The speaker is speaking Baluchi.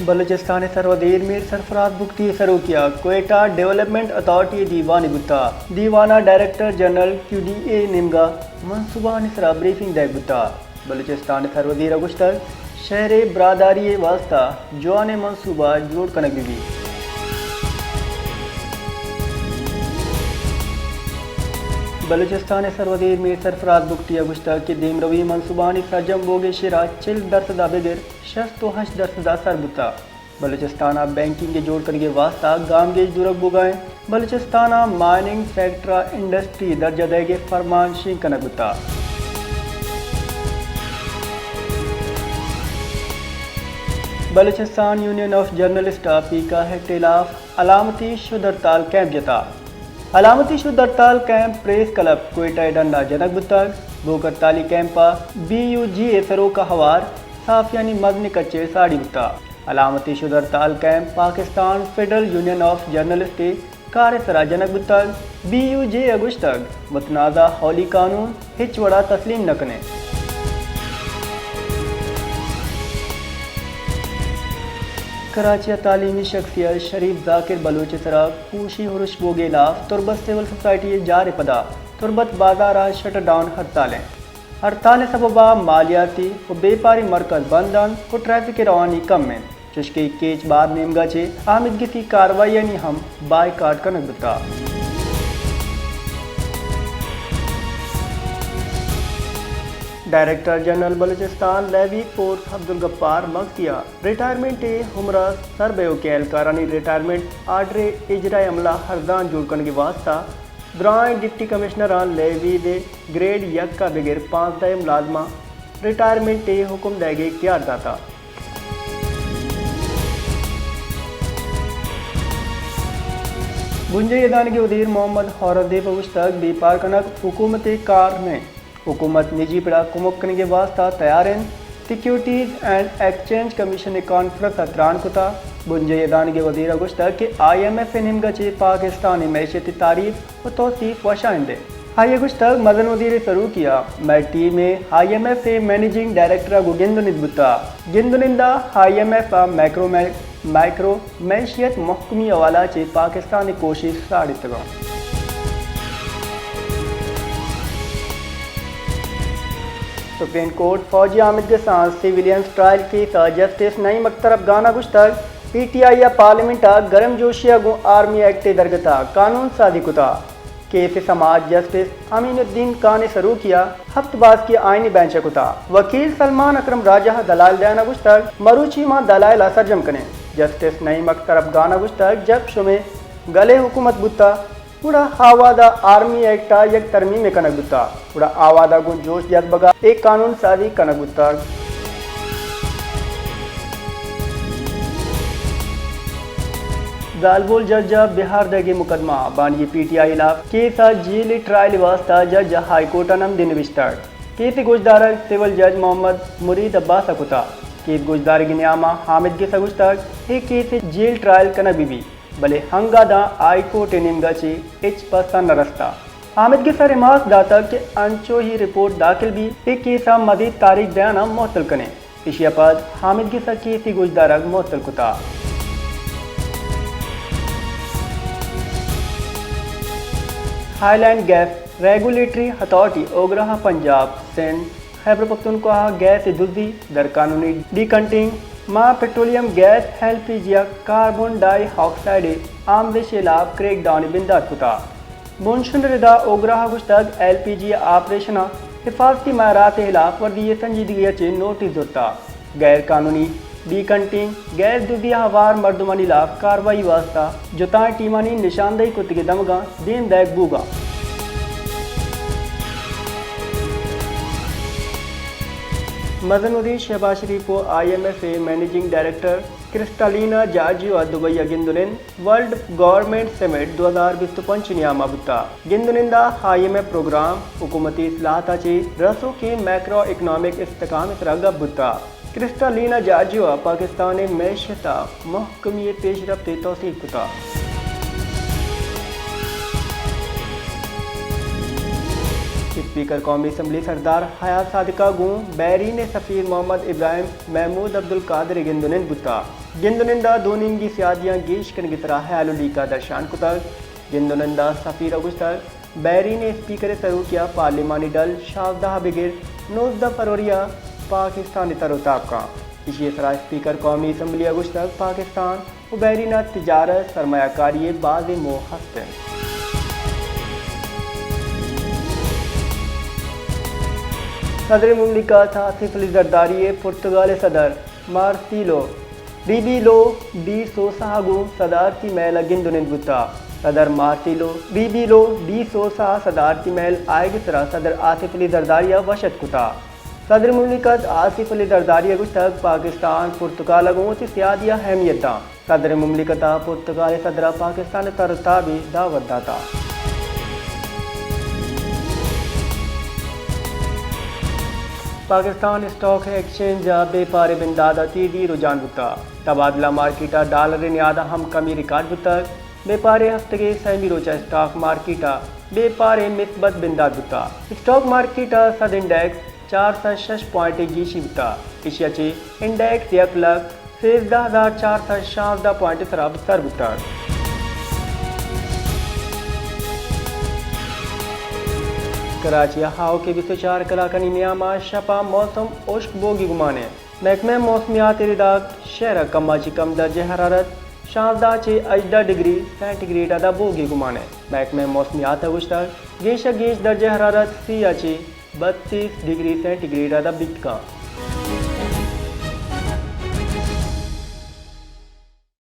بلوچستان ءِ سروزیر میر سرفراز بگٹی ءِ سروکی ءَ کوئٹہ ڈیولپمنٹ اتھارٹی ءِ دیوانے بوتگ۔ دیوان ءَ director general Q D A ءِ نیمگ ءَ منصوبہانی سرا بریفنگ دئیگ بوتگ۔ بلوچستان ءِ سروزیر ءَ گوشتگ، شہر ءِ براہداری ءِ واستہ جوانیں منصوبہ جوڑ کنگ بہ بیت۔ بلوچستان ءِ سروزیر میر سرفراز بگٹی ءَ گوشتگ کہ دیمروی منصوبہانی سرجم بوگ ءِ شرح چل درسد ءَ بگر شست ءُ ہشت درسد ءَ سر بوتگ۔ بلوچستان ءَ بینکنگ ءِ جوڑ کنگ ءِ واستہ گامگیج زورگ بوگ ءَ انت۔ بلوچستان ءَ مائننگ سیکٹر ءَ انڈسٹری درجہ دئیگ ءِ فرمان شنگ کنگ بوتگ۔ بلوچستان یونین آف جرنلسٹ ءَ پیکا ایکٹ ءِ ہلاف علامتی شد ہڑتال کیمپ جتگ۔ علامتی شد ہڑتال کیمپ پریس کلب کوئٹہ ءِ ڈن ءَ جنگ بوتگ۔ بھوک ہڑتالی کیمپ ءَ بی یو جے ءِ سروک ءَ ہوار صحافیانی مزنیں کچے ساڑی بوتگ۔ علامتی شد ہڑتال camp Pakistan federal union of journalist ءِ کار ءِ سرا جنگ بوتگ۔ بی یو جے ءَ گوشتگ، متنازعہ اولی قانون ہچ وڑا تسلیم نہ کنیں۔ کراچی ءَ تعلیمی شخصیت شریف ذاکر بلوچ ءِ سرا کوشی ارش بوگ ءِ ہلاف تربت سول سوسائٹی ءِ جار ءِ پدا تربت بازار ءَ شٹ ڈاؤن ہڑتال انت۔ ہڑتال ءِ سبب ءَ مالیاتی ءُ بیپاری مرکز بند انت ءُ ٹریفک ءِ روانی کم انت، چوشکہ کیچ بہار نیمگ ءَ چہ آمیدگسی کاروائیانی ہم بائیکاٹ کنگ بوتگ۔ Director general Balochistan levy force Abdul Ghaffar Magsi ءَ ریٹائرمنٹ ءِ عمر ءَ سر بئیوکیں اہلکارانی ریٹائرمنٹ آرڈر ءِ اجرا ءِ عمل ءَ ارزان جوڑ کنگ ءِ واستہ درائیں ڈپٹی کمشنراں لیویز ءِ گریڈ یک ءَ بگر پانزدہ ءِ ملازماں ریٹائرمنٹ ءِ حکم دئیگ ءِ اختیار داتگ۔ بنجاہی ادانگ ءِ ودیر محمد اورنگزیب ءَ گوشتگ، بیپار کنگ حکومت ءِ کار نہ انت۔ حکومت نجی پڑ ءَ کمک کنگ ءِ واستہ تیار انت۔ سیکیورٹیز اینڈ ایکسچینج کمیشن ءِ کانفرنس ءَ تران کتگ۔ بنجاہی ادانگ ءِ ودیر ءَ گوشتگ کہ آئی ایم ایف ءِ نیمگ ءَ چہ پاکستان ءِ معیشت ءِ تعریف ءُ توسیپ وشائند انت۔ آئی ءَ گوشتگ، مزن ودیر ءِ سروکی ءَ مئے ٹیم ءِ آئی ایم ایف ءِ مینیجنگ ڈائریکٹر ءَ گوں گند ءُ نند بوتگ۔ گند ءُ نند ءَ آئی ایم ایف ءَ مائیکرو مائیکرو معیشت مھکمی حوالہ ءَ چہ پاکستان ءِ کوشست ساڑتگ انت۔ سپریم کورٹ فوجی آمیدگساں سیویلینز ٹرائل کیس ءَ جسٹس نعیم اختر افغان ءَ گوشتگ، پی ٹی آئی ءَ پارلیمنٹ ءَ گرم جوشی ءَ گوں آرمی ایکٹ ءِ درگت ءَ قانون سازی کتگ۔ کیس ءِ سماعت جسٹس امین الدین خان ءِ سروکی ءَ ہپت باسکی ءِ آئینی بینچ ءَ کتگ۔ وکیل سلمان اکرم راجہ ءَ دلائل دیان ءَ گوشتگ، مروچی ما دلائل ءَ سرجم کنیں۔ جسٹس نعیم اختر افغان ءَ گوشتگ، جب شمے گل ءِ حکومت بوتگ، گڑا آ وھد ءَ آرمی ایکٹ ءَ یک ترمیمے کنگ بوتگ، گڑا آ وھد ءَ گوں جوش جذبگ ءَ اے قانون سازی کنگ بوتگ۔ زالبول جج ءَ بہار دئیگ ءِ مقدمہ، بانی پی ٹی آئی ءِ ہلاف کیس ءِ جیل ٹرائل ءِ واستہ جج ءَ ہائی کورٹ ءَ نمدی نبشتگ۔ کیس ءِ گوشدارگ سول جج محمد مرید عباس ءَ کتگ۔ کیس گوشدارگ ءِ نیام ءَ آمیدگس ءَ گوشتگ، اے کیس ءِ جیل ٹرائل کنگ بہ بیت، بلے انگت داں ہائی کورٹ ءِ نیمگ ءَ چہ ہچ پسہ نہ رستگ۔ آمیدگس ءَ ریمارکس داتگ کہ انچو ہی رپورٹ داخل بیت، اے کیس ءَ مزید تاریخ دیان ءَ معطل کنیں۔ ایشی ءَ پد آمیدگس ءَ کیس ءِ گوشدارگ معطل کتگ۔ Oil and gas regulatory authority OGRA ءَ پنجاب، سندھ، خیبر پختونخوا ءَ گیس ءِ دزی، غیر قانونی ڈی کنٹنگ، ماں petroleum gas, L P G ءَ کاربن ڈائی آکسائیڈ ءِ آموزش ءِ ہلاف کریک ڈاؤن ءِ بندات کتگ۔ بنشن ردا اوگرا ءَ گوشتگ، ایل پی جی ءِ آپریشن ءَ حفاظتی معیارات ءِ ہلاف ورزی ءِ سنجیدگی ءَ چہ نوٹس زرتگ۔ غیر قانونی ڈی کنٹنگ، گیس دزی ءَ ہوار مردمانی ہلاف کاروائی ءِ واستہ جتائیں ٹیمانی نشاندہی کتگیں دمگاں دیم دئیگ بوگ ءَ انت۔ مزن وزیر شہباز شریف ءُ آئی ایم ایف ءِ managing director Kristalina Georgieva Dubai ءَ گند ءُ نند ورلڈ گورنمنٹ سمٹ دو ہزار بیست ءُ پنچ ءِ نیام ءَ بوتگ۔ گند ءُ نند ءَ آئی ایم ایف پروگرام، حکومتی اصلاحات ءَ چہ رسوکیں میکرو اکنامک استحکام ءِ سرا گپ بوتگ۔ کرسٹالینا جارجیوا ءَ پاکستان ءِ معیشت ءِ مھکمی ءِ پیشرفت ءِ توسیپ کتگ۔ اسپیکر قومی اسمبلی سردار حیات صادق ءَ گوں بحرین ءِ سفیر محمد ابراہیم محمود عبدالقادر ءَ گند ءُ نند بوتگ۔ گند ءُ نند ءَ دو نیمگی سیادیاں گیش کنگ ءِ سرا ہیال ءُ لیکہ درشان کتگ۔ گند ءُ نند ءَ سفیر ءَ گوشتگ، بحرین ءِ اسپیکر ءِ سروکی ءَ پارلیمانی ڈل شانزدہ ءَ بگر نوزدہ فروری ءَ پاکستان ءِ تر ءُ تاب کنت۔ ایشی ءِ سرا اسپیکر قومی اسمبلی ءَ گوشتگ، پاکستان ءُ بحرین ءَ تجارت، سرمایہ کاری ءِ بازیں موہ ہست انت۔ صدر مملکت آصف علی زرداری ءَ پرتگال ءِ صدر مارسیلو ریبیلو ڈی سوسا ءَ گوں صدارتی مہل ءَ گند ءُ نند بوتگ۔ صدر مارسیلو ریبیلو ڈی سوسا ءَ صدارتی مہل آیگ ءِ سرا صدر آصف علی زرداری ءَ وش اتک کتگ۔ صدر مملکت آصف علی زرداری ءَ گوشتگ، پاکستان پرتگال ءَ گوں وتی سیادی ءَ اہمیت دنت۔ صدر مملکت ءَ پرتگال ءِ صدر ءَ پاکستان ءِ تر ءُ تاب ءِ دعوت داتگ۔ پاکستان اسٹاک ایکسچینج ءَ بیپار ءِ بندات ءَ تیزی رجحان بوتگ۔ تبادلہ مارکیٹ ءَ ڈالر ءِ نیاد ءَ ہم کمی ریکارڈ بوتگ۔ بیپار ءِ ہفتگ ءِ سیمی روچ ءَ اسٹاک مارکیٹ ءَ بیپار ءِ مثبت بندات بوتگ۔ اسٹاک مارکیٹ ءَ سد انڈیکس چار سد شش پوائنٹ ءِ گیشی بوتگ۔ ایشی ءَ چہ انڈیکس یک لکھ سیزدہ ہزار چار سد شانزدہ پوائنٹ ءِ سرا بستر بوتگ۔ کراچی ءَ آؤکیں بیست ءُ چار کلاکانی نیام ءَ شپ ءَ موسم ہشک بوگ ءِ گمان انت۔ محکمہ موسمیات ءِ رداک، شہر ءَ کم ءَ چہ کم درجہ حرارت شانزدہ چہ ہژدہ ڈگری سینٹی گریڈ ءَ داں بوگ ءِ گمان انت۔ محکمہ موسمیات ءَ گوشتگ، گیش ءَ گیش درجہ حرارت سی ءَ چہ بتیس ڈگری سینٹی گریڈ ءَ داں بیت کنت۔